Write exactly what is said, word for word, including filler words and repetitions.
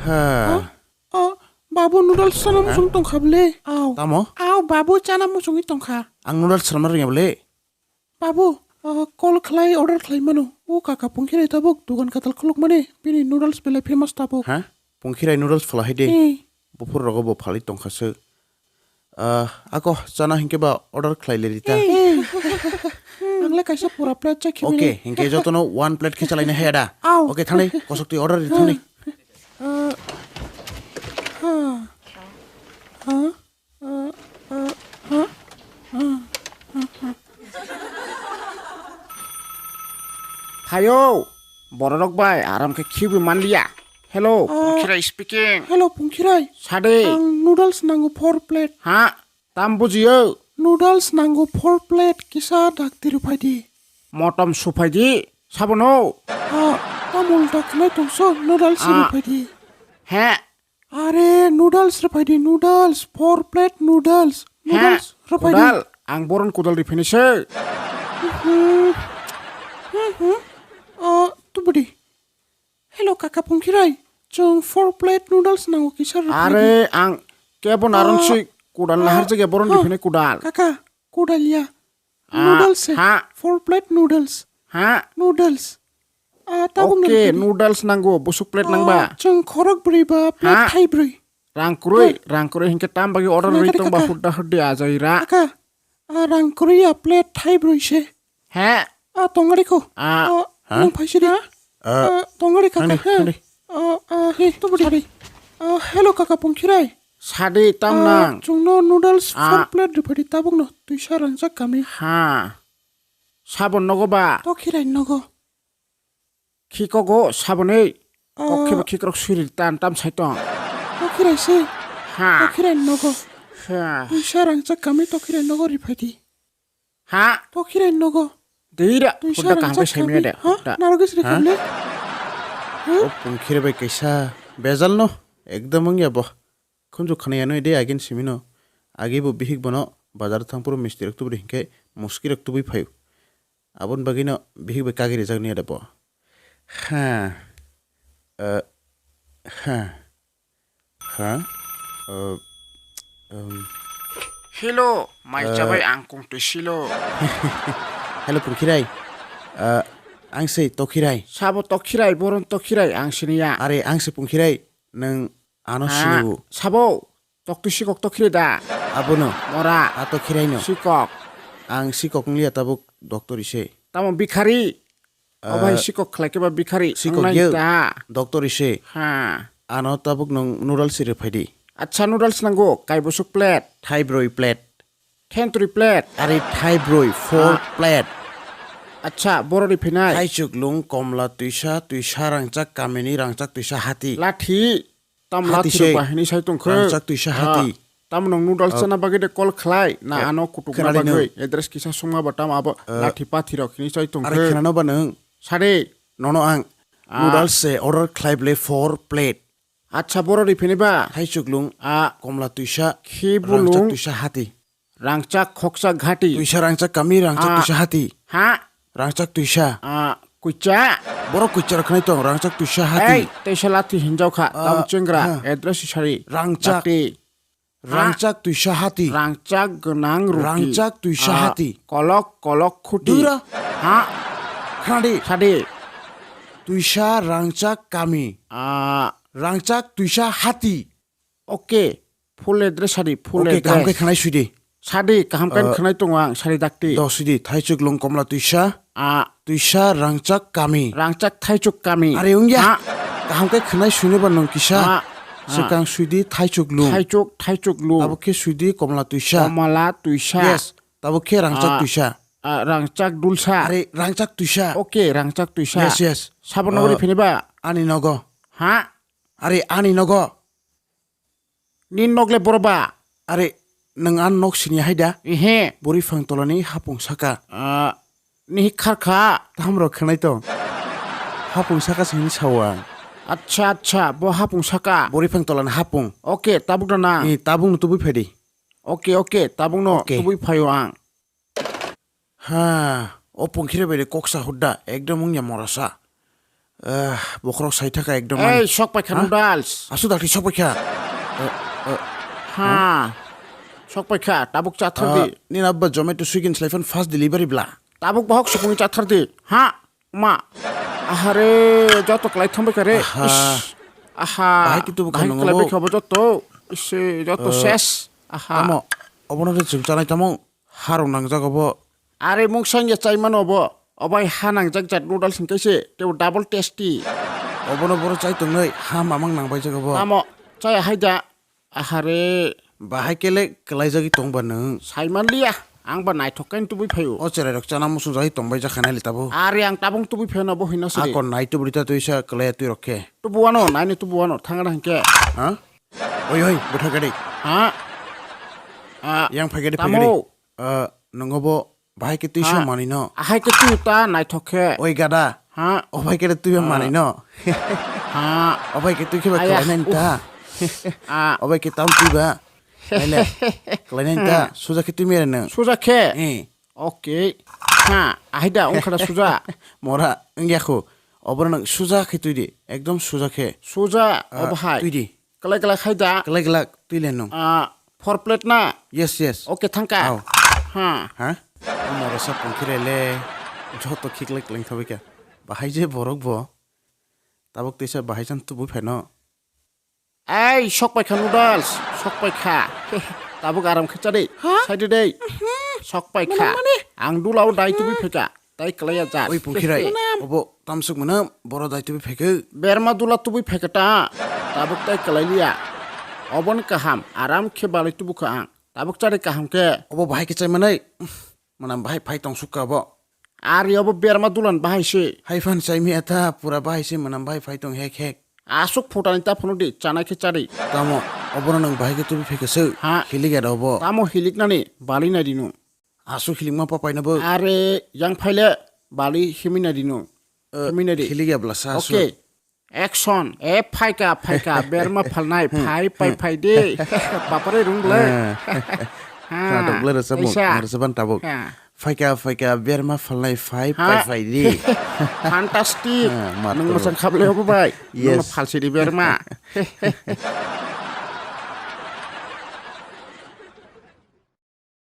Ha. Oh, babu noodles chana muchung tongkha bole. Aw. Tamo? Aw, babu chana muchungwi tongkha. Ang noodles chana rwngya bole. Babu, oh, call khlai order khlai mano. O kaka Pungkhirai tabuk dugan katal khuluk mani. Bini noodles belai famous tabuk. Ha? Pungkhirai noodles phala hai de. Eh. Buphur rogo bo phalwi tongkha se. Ah, ako chana hinkhe ba order khlai le rita. Hey. Ang le kaisa pura plate chakhi mani. Okay, hinkhe jotono one plate khe chalaina haya da. Aw. Okay, thani kosok twi order ri thani. Ah, ha. Ha? Ah, ah, ha? Ah, ah, ha. Phaio, bororok bai aram khe khibi manliya. Hello, ah, Pungkhirai speaking. Hello, Pungkhirai. Sade. Ang noodles nango four plate. Ha? Tam bujiyo? Noodles nango four plate kisa dakti rwphaidi. Motom suphaidi, sabono? Ah, tam ulta khlai tongso, noodles rwphaidi. He? Are, noodles rwphaidi, noodles, four plate noodles. He? Noodles rwphaidi. Kudal, ang boron kudal rwphainai se. Hmm. Hmm, hmm. Ah, tubudi. Hello, kaka Pungkhirai. Chwng four plate noodles nango kisa rwphaidi. Are, ang kebo naron si kudal nahar jagya boron rwphainai kudal. Kaka, kudal ya. Ah, noodles se. Ha? Four plate noodles. Ha? Noodles. Ah, tabuk. Okay, noodles nango, busuk plate nangba. Chwng khorok brwi ba plate thai brwi. Rang kwrwi, rang kwrwi hinkhe tam bagwi order rwi tongba hudda huddi ajai ra. Kaka, ah, rang kwrwi ya plate thai brwi se. He? Ah, tongari ko. Ah. Ah, ha? Nang phaisiri. Ah, tongari kaka. Thani, he. Thani. Ah, ah, he, to budi. Sorry. Ah, hello kaka Pungkhirai. Sadi tam nang. Chwngno noodles four plate rwphaidi tabukno twisa rangjak kami. Ha. Sabon nogo ba? Tokhirai nogo. Khikogo sabonwi. Ah. Kok khebo khikrok suri tan tam sai tong. Tokhirai se. Ha. Tokhirai nogo. Ha. Twisa rangjak kami tokhirai nogo rwphaidi. Ha? Tokhirai nogo. Deira, twisa hudda kaham khe rangjak saimanya kami. De, ha? Hudda. Narwgwi siri khamle? Ha? O Pungkhirai bai kaisa bejal no, ekdom wngya bo. Khunju khwnaya nw de agin simino. Agi bo bihik bono bazar thangphuru misti rok tubudi hinkhe muski rok tubui phaio. Aboni bagwino bihik bai kagwi rijak nw ya de bo. Ha. Eh, ha. Ha? Uh, um, Hello, mai chabai ang kung twi silo. Hello, Pungkhirai. Uh, ang se Tokhirai. Sabo Tokhirai, boron Tokhirai, ang siniya. Are, ang se Pungkhirai, nang ano sinibu. Sabo, tok twi sikok Tokhirai da. Abono. Mora. A Tokhirai no. Sikok. Ang sikok ngliya tabuk doctor ise. Tamo bikhari. O bai, sikok khlai khe ba bikhari sikok wngnai ye da. Doctor ise. Ha. Ano tabuk nwng noodles se rwphaidi. Acha, noodles nango, kaibosok plate. Thaibroi plate. Thentwrwi plate. Are thaibroi, four plate. Acha, boro rwphainai. Thaichuklung, komla twisa, twisa rangchak kamini rangchak twisa hati. Lathi. Tam hati lathi se. Rok ba hini sai tong khe. Rangchak twisa hati. Tam nong noodles chana bagwi de call khlai na ano kutuk na bagwi address kisa sungma ba tam abo lathi pathi rok hini sai tong khe. Are khwnano ba nwng? Sade. Nono ang noodles se order khlai ble four plate. Acha, boro rwphainai ba? Thaichuklung, komla twisa, rangchak twisa hati. Rangchak khoksa ghati. Twisa rangchak kami, rangchak twisa hati. Ha? Rangchak twisa. Kucha. Borok kucha rok khnai tong, rangchak twisa hati. Ei, twisa lathi hinjau kha, tamo chengra, address sari. Rangchak. Rangchak twisa hati. Rangchak gwnang ruti. Rangchak twisa hati. Kolok kolok khuti. Dura. Ha? Khnadi. Sadi. Twisa rangchak kami. Rangchak twisa hati. Okay, full address sadi, full address. Okay, kaham khe khwnai sudi. Sadi, kaham khe khwnai tongo ang, sadi dakti. Do sudi, thaichuklung komla twisa. Twisa rangchak kami. Rangchak thaichuk kami. Are wngya. Kaham khe khwnai suni ba nwng kisa. Swkang sudi thaichuklung. Thaichuk, thaichuklung. Abo khe sudi komla twisa. Komla twisa. Yes, tabo khe rangchak twisa. Rangchak dulsa. Are rangchak twisa. Okay, rangchak twisa. Yes, yes. Sabo nogori phini ba? Ani nogo. Ha? Are ani nogo. Nini nok le boro ba? Are, nwng ani nok sini hai da? Ehe. Bwrwi phang tolani hapung saka. Ah, nihi khar kha. Tamo rok khwnai tong. Hapung saka se hini sao ang. Acha, acha, bo hapung saka. Bwrwi phang tolani hapung. Okay, tabuk da na. Ni tabuk no tubui phai di. Okay, okay, tabuk no tubui phaio ang. Ha, o Pungkhire bai de koksa hudda, ekdom wngya morasa. Ah, bokhorok sai thaka ekdom. Ei, sok paikha noodles. Asu dakti sok paikha. Ha. Sok paikha, tabuk chathar di. Nini abba Zomato Swiggy ni slai phano fast delivery bla. Tabuk bohok sukung chathar di. Ha. Ma. Ahare, joto klai thangbai kare. Aha. Ish. Aha. Bahai kitu bukan bahai nongo klai bo. Bai khabo joto. Ish, joto ses. Aha. Tamo, obono de jung chanai tamo. Harung nangjak obo. Are mung sangya chai mano obo. Obai ha nangjak jat noodles hingke se. Tebo double tasty. Obono boro chai tongnai ha mamang nangbai jak obo. Tamo, chai hai da. Ahare. Bahai kele kelaijagwi tongba nwng. Saimanliya, ang ba naithok kain tubui phaio. O cherai rok chana musung jagwi tongbai jakha naili tabo. Are ang tabung tubui phaio na bo hino siri. Akon nai tuburi ta tuisa kelai twi rok khe. Tubu ano, naini tubu ano, thangana hingke. Ha? Oi, oi, bwtha gadi. Ha? Ah, yang phai gadi, phai gadi. Tamo. Ah, nongo bo Bahai khe twi sa manwi no. Ahai khe twi ta naithok khe. Oi gada. Ha? O bai khe twi ba manwi no. Ha? O bai khe twi khe ba khlai nai ta. Ah. O bai khe tam twi ba. Aile. Khlai nai ta. Suja khe twi mere no. Suja khe. Eh. Okay. Ha, ahai da ongkha da suja. Mora wngya khu. Obo nang suja khe twi di. Ekdom suja khe. Suja o bahai. Twi di. Kelai kelai khai da. Kelai kelai twi le nung. Ah, four plate na? Yes, yes. Okay, thangka. Aw. Ha. Ha? Moro sa pungkhire le. Joto khiklai kleng thabai kha. Bahai je borok bo. Tabuk tisa bahai chan tubui phaino. Ei, sok paikha noodles. Sok paikha. Tabuk aram khe chadi. Ha? Saidi dei. Mhm. Sok paikha. Mane, mane. Ang dulao dai tubui phaikha. Tai kalaiya jar. Oi pungkhirai, obo tamsuk mwnam, boro dai tubui phaikhe. Berma dula tubui phaikhe ta, tabuk tai kalai liya. Oboni kaham, aram khe balai tubukha ang. Tabuk chari kaham khe. Obo bahai khe chai manai, mwnam bahai phai tongsuk ka bo. Ari obo berma dulan bahai se. Hai phan chai miya ta, pura bahai se mwnam bahai phai tong hek hek. Asuk phutani ta phunu di, chanai khe chari. Tamo, obono nwng bahai khe tubui phaikhe se, ha. Hilik ya da obo. Tamo hilik nani, bali nai dinu. Asuk hilikma papaino bo. Are, yang phaile bali himina dino. Eh, himina di. Hilik ya bla sa asuk. Okay. Action. E phaika, phaika, berma phalnai, phai, phai, phai de. Bapare rung le. Eh. Ha, khatok le rasa bo, kaisa. Rasa ban tabuk. Ha. Phaika, phaika, berma phalnai, phai, phai, phai de. Fantastic. Ha, mar to. Nwng masang khable obo bai. Yes. Nwng phalsi di berma.